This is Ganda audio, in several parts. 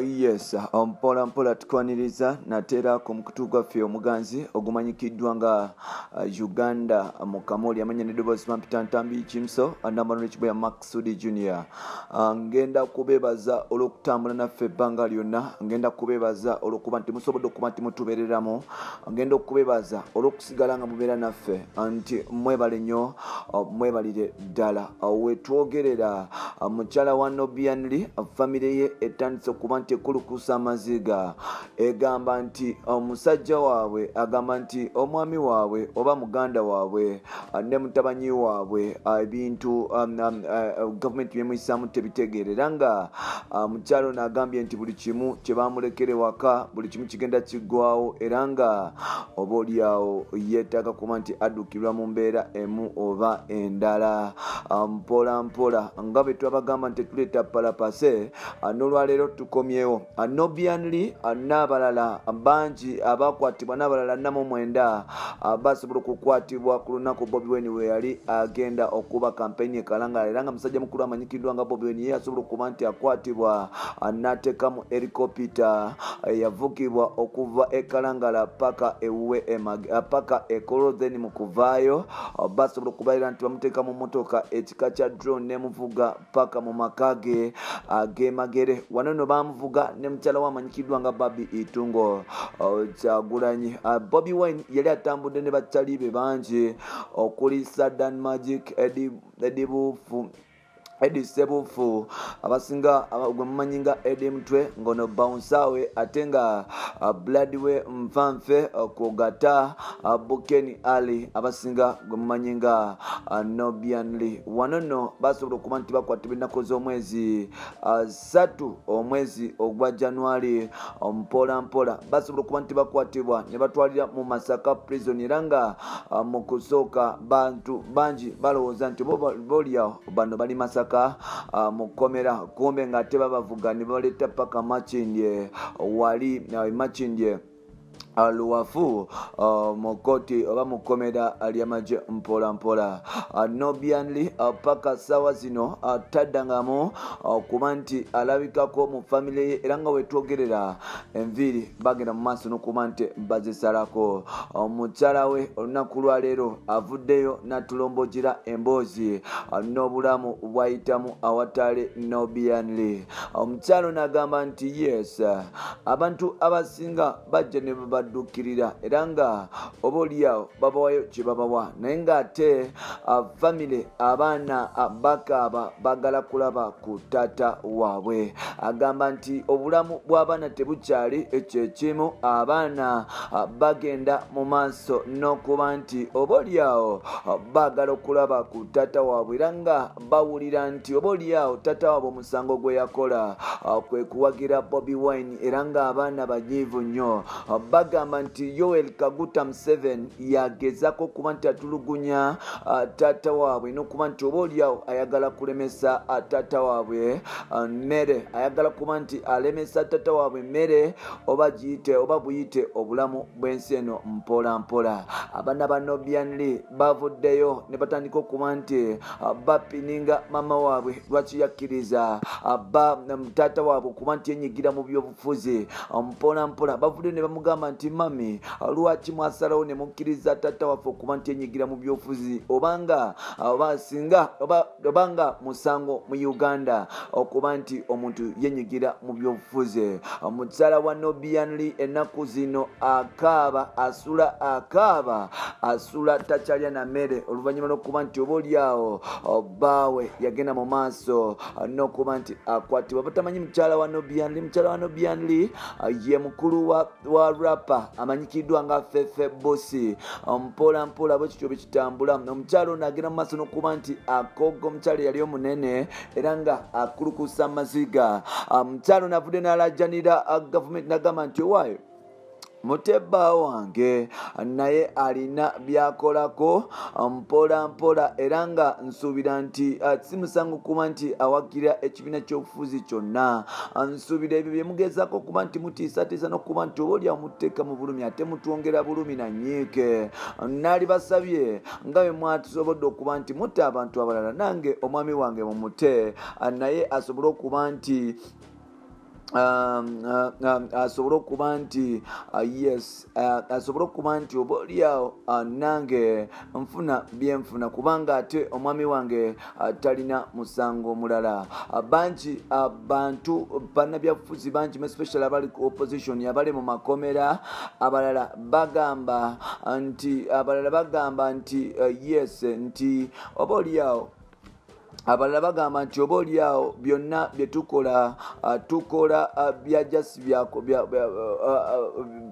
Yes, mpola mpola tukwaniriza natera ku mukutu gwaffe omuganzi ogumanyikiddwa nga Uganda mu Kamoli, amanya n'eddoboozi bampita Ntambi Kimso, Andamano Kiboya Maxudi Junior. Ngenda kubeebaza olw'okutambula naffe ebbanga lyonna, ngenda kubeebaza olw'okuba nti musobodde okuba nti mutubeereramu, ngenda okubeebaza olw'okusigala nga mubeera naffe, nti mwebale nnyo, mwebalire ddala. Wetwogerera mukyala wa Nubian Li, famire ye etandise okuba nti ekulukusa amaziga, egamba nti omusajja waabwe, agamba nti omwami waabwe oba muganda waabwe ne mutabanyi waabwe, ebintu gavumenti byemuyisaamu tebitegeera, era nga mukyalo ono agambye nti buli kimu kye bamulekera ewaka, buli kimu kigenda kiggwawo, era nga oba oliawo yeetaaga kuba nti addukirwa mu mbeera emu oba endala. Mpola mpola nga bwe twabagamba nti tetuleeta palapase, n'olwaleero tukomyewo. Nubian Li n'abalala bangi abakwatibwa, n'abalala 49 basobola okukwatibwa ku lunaku Bobi Wine we yali agenda okuba kampeyini e Kalangala, era nga musajja mukulu amanyikiddwa nga Bobi Wine ye asobola okuba nti akwatibwa n'ateekamu helikopita yavugibwa okuva e Kalangala paka ewuwe paka e Kololo, then mu kuvaayo basobola okubeera nti bamuteeka mu mmotoka ekika kya drone nemuvuga paka mu maka ge ag'e Magere. Wano nno bamuvuga ne mukyala we amanyikiddwa nga Barbie Itungo Kyagulanyi. Bobi Wine yali atambudde ne bakyali be bangi okuli Sadan Magic, Eddie Buufu, Eddie Sebuufu, abasinga gwe mumanyi nga Eddie Mutwe, ng'ono bouncer we, ate nga Bloodway Nfanfe, kwogata Bukeni Ali, abasinga gwe mumanyi nga Nubian Li. Wano nno basobola okuba nti bakwatibwa ennaku z'omwezi 3 omwezi ogwa January. Mpola mpola basobola okuba nti bakwatibwa ne batwalira mu Masaka prison, era nga mu kusooka bantu bangi balowooza nti bolyawo bano bali Masaka mu kkomera, kumbe ng'ate babavuga ne baleeta paka Makindye, wali Makindye Luwafu, mu kkooti oba mu kkomera ly'amagye. Mpola mpola Nubian Li paka ssaawa zino taddangamu kuba nti alabikako mu famire ye, era nga wetwogerera enviiri bagenda mu maaso n'okuba nti bazisalako. Mukyala we olunaku lwaleero avuddeyo n'atulombojera emboozi n'obulamu bw'ayitamu awatali Nubian Li. Omukyala ono agamba nti yes, abantu abasinga bajja ne babaddukirira, era nga oba oliawo babawayo kye babawa, naye ng'ate famire abaana bakaaba baagala kulaba ku taata waabwe. Agamba nti obulamu bw'abaana tebukyali kyekimu, abaana bagenda mu maaso n'okuba nti oba oliawo baagala okulaba ku taata waabwe, era nga bawulira nti oba oliawo taata waabwe omusango gwe yakola kwe kuwagira Bobi Wine, era ng'abaana banyiivu nnyo. Bagamba nti Yoweri Kaguta Museveni yagezaako okuba nti atulugunya taata waabwe, n'okuba nti oba oliawo ayagala kulemesa taata waabwe mmere, ayagala kuba nti alemesa taata waabwe mmere oba giyite oba buyite obulamu bw'ensi eno. Mpola mpola abaana ba Nubian Li bavuddeyo ne batandika okuba nti bapininga mama waabwe lwaki yakkiriza taata waabwe okuba nti yenyigira mu byobufuzi. Mpola mpola bavuddeyo ne bamugamba nti mami, lwaki mwasalawo ne mukkiriza taata waffe okuba nti yenyigira mu byobufuzi, obanga oba singa obanga musango mu Uganda okuba nti omuntu yenyigira mu byobufuzi? Mukyala wa Nubian Li ennaku zino akaaba, asula akaaba, asula takyalya na mmere, oluvannyuma lw'okuba nti oba oliawo bbaawe yagenda mu maaso n'okuba nti akwatibwa. Batamanyi mukyala wa Nubian Li, mukyala wa Nubian Li ye mukulu wa rapper amanyikiddwa nga Fefe Busi. Mpola mpola bwe kityo bwe kitambula. Omukyala ono agenda mu maaso n'okuba nti akoga, omukyala yali omunene era nga akulukusa amaziga. Omukyala ono avudde n'alajanira gavumenti n'agamba nti owaayo mutebba wange naye alina byakolako mpola mpola, era nga nsuubira nti si musango kuba nti awagira ekibiina ky'obufuzi kyonna. Nsuubira ebyo bye mugezaako okuba nti mutiisatiisa n'okuba nti oba oliawo muteeka mu bulumi, ate mutwongera bulumi na nyiike. Naali basabye nga bwe mwatusobodde okuba nti mutta abantu abalala, nange omwami wange mumute naye asobole okuba nti Asobole okuba nti yes, asobole okuba nti oba oliawo nange nfuna byenfuna, kubanga ate omwami wange talina musango mulala. Bangi bantu bannabyabufuzi bangi, especially abali ku opposition, abali mu makomera. Abalala bagamba nti yes, nti oba oliawo, abalala bagamba nti oba oliawo byonna byetukola, tukola bya just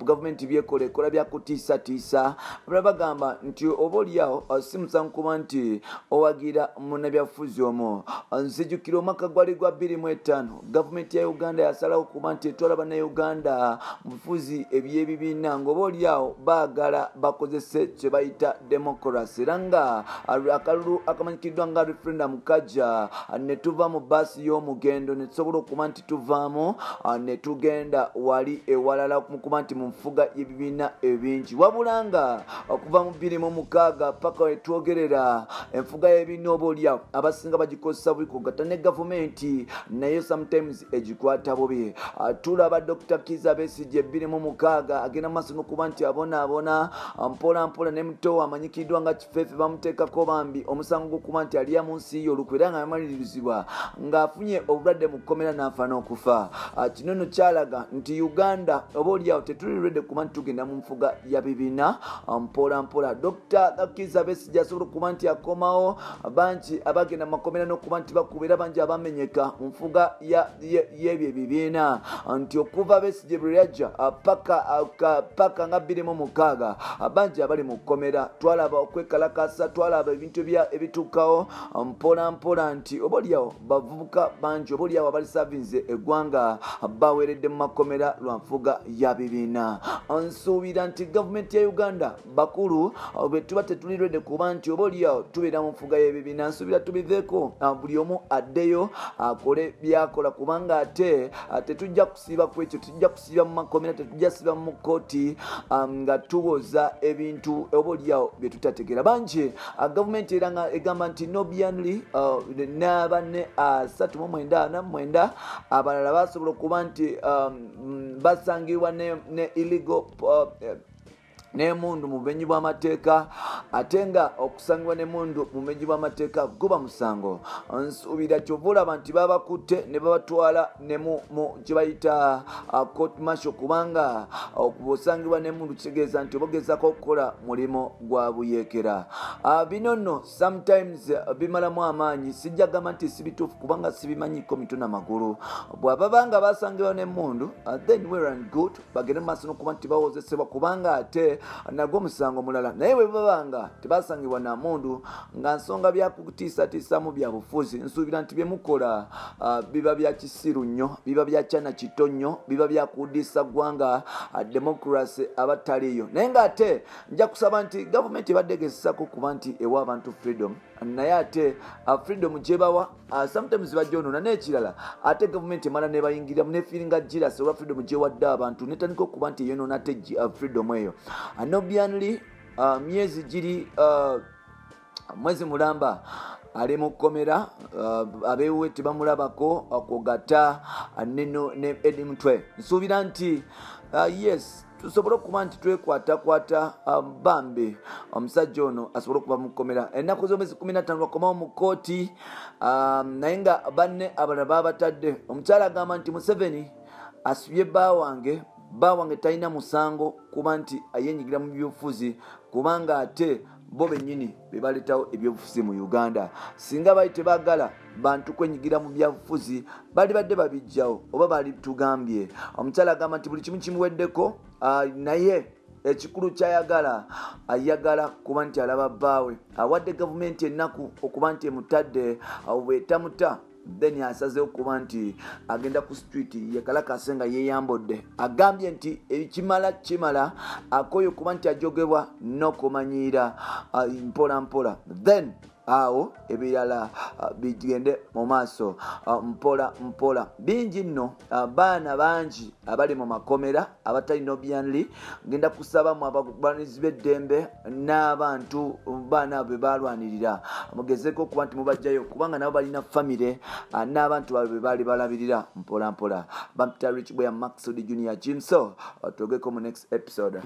gavumenti byekola, ekola byakutiisatiisa. Abalala bagamba nti oba oliawo si musango kuba nti owagira munnabyabufuzi omu. Nzijukira omwaka gwali gwa 2005, gavumenti ya Uganda yasalawo kuba nti etwala bannayuganda mu bufuzi ebyebibiina, nga oba oliawo baagala bakozese kye bayita democracy, era nga akalulu akamanyikiddwa nga referendum kajja, ne tuva mu baasi y'omugendo, ne tusobola okuba nti tuvaamu ne tugenda wali ewalala mu kuba nti mu nfuga y'ebibiina ebingi. Wabula nga okuva mu 2006 paka wetwogerera, enfuga y'ebibiina oba oliawo abasinga bagikozesa bubi, kugatta ne gavumenti naye sometimes egikwata bubi. Tulaba Dr Kiza Besigye 2006 agenda maaso n'okuba nti abonaabona mpola mpola, ne muto amanyikiddwa nga Kifeefe bamuteekako bambi omusango gw'okuba nti alya mu nsi ye olukwe, era nga yamalirizibwa ng'afunye obulwadde mu kkomera n'afa n'okufa. Kino nno kyalaga nti Uganda oba oliawo tetuli ready kuba nti tugenda mu nfuga ya bibiina. Mpola mpola Dr Kiza Besigye asobola okuba nti akomawo. Bangi abagenda mu makomera n'okuba nti bakuba, era bangi abamenyeka mu nfuga y'ebyo ebibiina, nti okuva Besigye bwe yajja paka nga 2006, bangi abali mu kkomera. Twalaba okwekalakasa, twalaba ebintu ebituukawo mpola mpola, nti oba oliawo bavubuka bangi oba oliawo abalisavinze eggwanga baweredde mu makomera lwa nfuga ya bibiina. Nsuubira nti gavumenti ya Uganda bakulu, bwe tuba tetuli ready kuba nti oba oliawo tubeera mu nfuga y'ebibiina, nsuubira tubiveeko, buli omu addeyo akole byakola, kubanga ate tetujja kusiiba ku ekyo, tetujja kusiiba mu makomera, tetujja kusiiba mu kooti nga tuwoza ebintu oba oliawo bye tutategeera. Bangi gavumenti era nga egamba nti Nubian Li n'abanne 39 49 abalala basobola okuba nti basangibwa ne illegal n'emundu mu bumenyi bw'amateeka, ate nga okusangibwa n'emundu mu bumenyi bw'amateeka guba musango. Nsuubira kyova olaba nti babakutte ne babatwala ne mu kye bayita court martial, kubanga osangibwa n'emundu kitegeeza nti oba ogezaako okukola mulimu gwa buyeekera. Bino nno sometimes bimalamu amaanyi. Sijja gamba nti si bituufu, kubanga sibimanyiko mitwe namagulu. Bw'ababa nga basangibwa n'emundu, then well and good, bagende mu maaso n'okuba nti bawozesebwa, kubanga ate nagwo musango mulala. Naye bwe baba nga tebasangibwa na mundu, nga nsonga byakutiisatiisamu bya bufuzi, nsuubira nti byemukola biba bya kisiru nnyo, biba bya kyana kito nnyo, biba byakudiisa ggwanga, democracy abataliiyo. Naye ng'ate nja kusaba nti gavumenti ebadde egezesako kuba nti ewa abantu freedom, naye ate freedom gyebawa sometimes bajonoona. N'ekirala, ate gavumenti emala nebayingiriramu nefeelinga jealous olwa freedom gyewadde abantu, netandika okuba nti eyonoona ate freedom eyo. Nubian Li myezi giri mwezi mulamba ali mu kkomera, abeewe tebamulabako, kwogatta ne Edi Mutwe. Nsuubira nti yes, tusobole okuba nti twekwatakwata, bambi omusajja ono asobole okuba mu kkomera. Ennaku z'omwezi 15 bakomawo mu kkooti, naye nga banne abalala babatadde. Omukyala agamba nti Museveni asibye bba wange, bba wange talina musango kuba nti ayenyigira mu byobufuzi, kubanga ate bo bennyini be baleetawo ebyobufuzi mu Uganda. Singa bali tebaagala bantu kwenyigira mu byabufuzi, bali badde babijjawo oba bali tugambye. Omukyala agamba nti buli kimu kimuweddeko, naye ekikulu kyayagala, ayagala kuba nti alaba bbaawe. Awadde gavumenti ennaku okuba nti emutadde, bwetamuta then asazeewo kuba nti agenda ku street yekalakase nga yeeyambudde. Agambye nti ekimala kimala, akoye okuba nti ajogebwa n'okumanyiira mpola mpola. Then Awo ebirala bigende mu maaso mpola mpola. Bingi nno, baana bangi abali mu makomera abatalina obyanli. Ngenda kusabamu abalwanizi b'eddembe n'abantu baana abo be balwanirira, mugezeko okuba nti mubajjayo, kubanga nabo balina famire n'abantu baabwe be baali balabirira. Mpola mpola. Bampita Rich Boya Maxod Junior Jimso. Twogeko mu next episode.